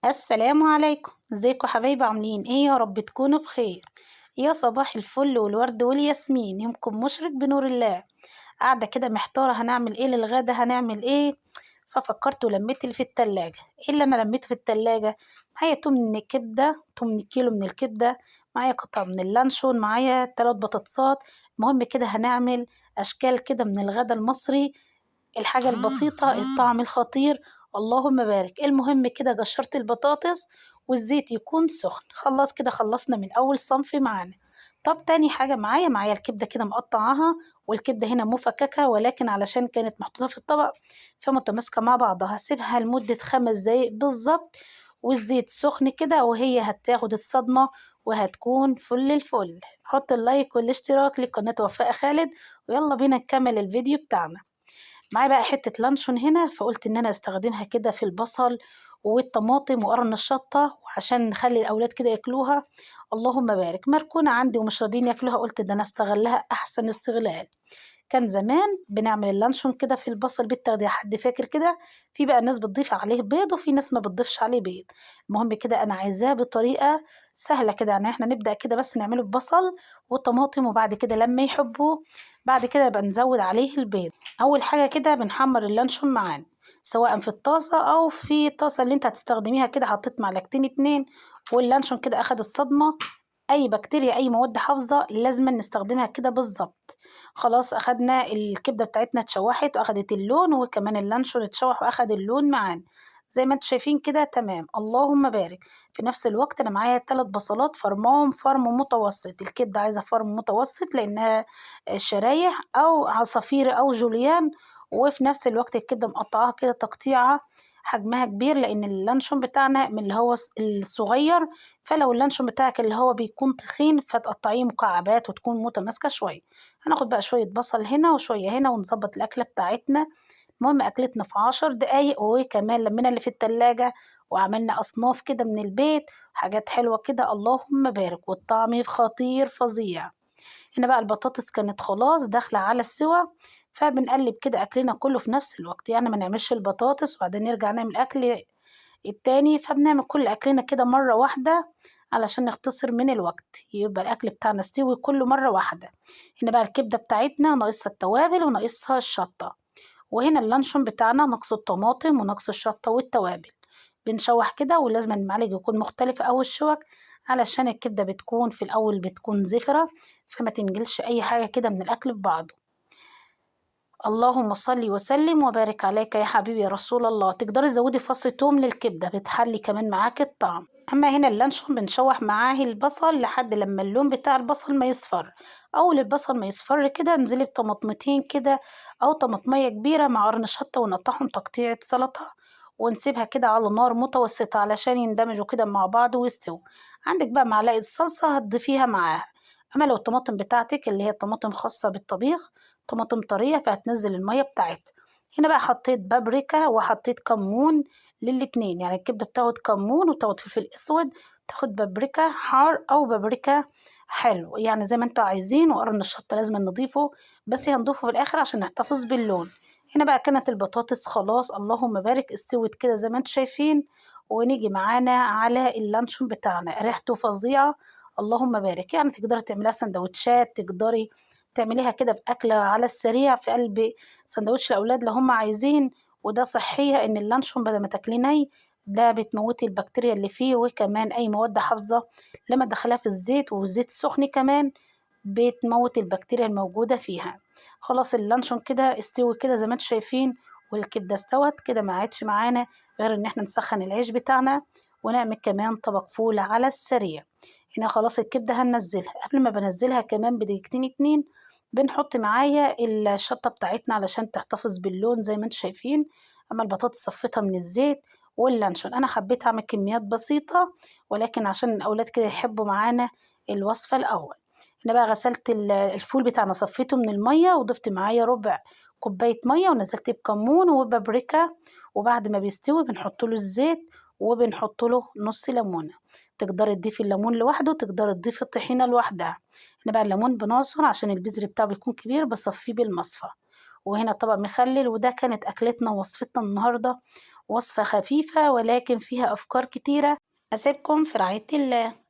السلام عليكم، ازيكم حبايبي؟ عاملين ايه؟ يا رب تكونوا بخير. يا صباح الفل والورد والياسمين، يومكم مشرق بنور الله. قاعدة كده محتارة هنعمل ايه للغدا، هنعمل ايه؟ ففكرت ولميت اللي في التلاجة. ايه اللي انا لميته في التلاجة؟ معايا تمن كبدة، 8 كيلو من الكبدة، معايا قطعة من اللانشون، معايا 3 بطاطسات. المهم كده هنعمل اشكال كده من الغدا المصري، الحاجة البسيطة الطعم الخطير، اللهم بارك. المهم كده قشرت البطاطس والزيت يكون سخن. خلاص كده خلصنا من اول صنف معانا. طب تاني حاجة معايا الكبدة كده مقطعاها، والكبدة هنا مفككة ولكن علشان كانت محطوطة في الطبق فمتماسكة مع بعضها. سيبها لمدة 5 دقايق بالظبط والزيت سخن كده، وهي هتاخد الصدمة وهتكون فل الفل. حط اللايك والاشتراك لقناة وفاء خالد، ويلا بينا نكمل الفيديو بتاعنا. معايا بقى حتة لانشون هنا، فقلت إن أنا أستخدمها كده في البصل والطماطم وقرن الشطة، وعشان نخلي الأولاد كده ياكلوها. اللهم بارك. مركونة عندي ومش راضيين ياكلوها، قلت ده أنا استغلها أحسن استغلال. كان زمان بنعمل اللانشون كده في البصل بالتغذية، حد فاكر كده؟ في بقى ناس بتضيف عليه بيض وفي ناس ما بتضيفش عليه بيض. المهم كده أنا عايزاه بطريقة سهلة كده، احنا نبدأ كده بس نعمله ببصل وطماطم، وبعد كده لما يحبوه بعد كده يبقى نزود عليه البيض. أول حاجة كده بنحمر اللانشون معانا، سواء في الطاسة أو في الطاسة اللي انت هتستخدميها كده. حطيت معلقتين 2 واللانشون كده أخد الصدمة. أي بكتيريا أي مواد حافظة لازم نستخدمها كده بالظبط. خلاص أخدنا الكبدة بتاعتنا اتشوحت وأخدت اللون، وكمان اللانشون اتشوح وأخد اللون معانا زي ما انتم شايفين كده، تمام، اللهم بارك. في نفس الوقت أنا معايا 3 بصلات فرماهم فرم متوسط. الكبدة عايزة فرم متوسط لأنها شرايح أو عصافير أو جوليان، وفي نفس الوقت الكبدة مقطعاها كده تقطيعة حجمها كبير لأن اللانشون بتاعنا من اللي هو الصغير، فلو اللانشون بتاعك اللي هو بيكون تخين فتقطعيه مكعبات وتكون متماسكة شوية. هناخد بقى شوية بصل هنا وشوية هنا ونظبط الأكلة بتاعتنا. المهم أكلتنا في 10 دقايق، وكمان لمينا اللي في التلاجة وعملنا أصناف كده من البيت، حاجات حلوة كده، اللهم بارك، والطعم خطير فظيع. هنا بقى البطاطس كانت خلاص داخلة على السوا، فبنقلب كده أكلنا كله في نفس الوقت، يعني ما نعملش البطاطس وبعدين نرجع نعمل أكل التاني، فبنعمل كل أكلنا كده مرة واحدة علشان نختصر من الوقت، يبقى الأكل بتاعنا استوي كله مرة واحدة. هنا بقى الكبدة بتاعتنا ناقصها التوابل وناقصها الشطة، وهنا اللانشون بتاعنا ناقصه الطماطم وناقص الشطة والتوابل. بنشوح كده، ولازم المعالج يكون مختلف أو الشوك علشان الكبدة بتكون في الأول بتكون زفرة، فما تنجلش أي حاجة كده من الأكل في بعضه. اللهم صل وسلم وبارك عليك يا حبيبي يا رسول الله. تقدري تزودي فص توم للكبدة، بتحلي كمان معاك الطعم. أما هنا اللانشون بنشوح معاه البصل لحد لما اللون بتاع البصل ما يصفر. أول البصل ما يصفر كده انزلي بطماطمتين كده أو طماطمية كبيرة مع قرن شطة، ونقطعهم تقطيعة سلطة، ونسيبها كده على نار متوسطة علشان يندمجوا كده مع بعض ويستووا. عندك بقى معلقة صلصة هتضيفيها معاها. أما لو الطماطم بتاعتك اللي هي طماطم خاصة بالطبيخ، طماطم طرية، فهتنزل المية بتاعتها. هنا بقى حطيت بابريكا وحطيت كمون للاتنين، يعني الكبدة بتاخد كمون وتاخد فلفل اسود، تاخد بابريكا حار او بابريكا حلو، يعني زي ما انتوا عايزين. وقرن الشطة لازم نضيفه، بس هنضيفه في الاخر عشان نحتفظ باللون. هنا بقى كانت البطاطس خلاص اللهم بارك استوت كده زي ما انتوا شايفين. ونيجي معانا على اللانشون بتاعنا، ريحته فظيعة اللهم بارك. يعني تقدري تعمليها سندوتشات، تقدري تعمليها كده في أكلة على السريع في قلب سندوتش الأولاد لو هم عايزين. وده صحية إن اللانشون بدل ما تاكليه ني ده بتموتي البكتيريا اللي فيه، وكمان أي مواد حافظة لما تدخليها في الزيت، والزيت سخن كمان بتموت البكتيريا الموجودة فيها. خلاص اللانشون كده استوي كده زي ما انتم شايفين، والكبدة استوت كده، ما عادش معانا غير إن احنا نسخن العيش بتاعنا ونعمل كمان طبق فول على السريع. هنا خلاص الكبدة هننزلها. قبل ما بنزلها كمان بدقيقتين 2 بنحط معايا الشطة بتاعتنا علشان تحتفظ باللون زي ما انتم شايفين. أما البطاطس صفيتها من الزيت واللانشون، أنا حبيت أعمل كميات بسيطة ولكن عشان الأولاد كده يحبوا معانا الوصفة الأول. هنا بقى غسلت الفول بتاعنا، صفيته من المية وضفت معايا ربع كوباية مية، ونزلت بكمون وبابريكا، وبعد ما بيستوي بنحط له الزيت وبنحط له نص ليمونة. تقدري تضيفي الليمون لوحده، تقدري تضيفي الطحينة لوحدها. هنا بقى الليمون بنعصر عشان البذر بتاعه بيكون كبير، بصفيه بالمصفى. وهنا طبق مخلل. وده كانت أكلتنا ووصفتنا النهاردة، وصفة خفيفة ولكن فيها أفكار كتيرة. أسيبكم في رعاية الله.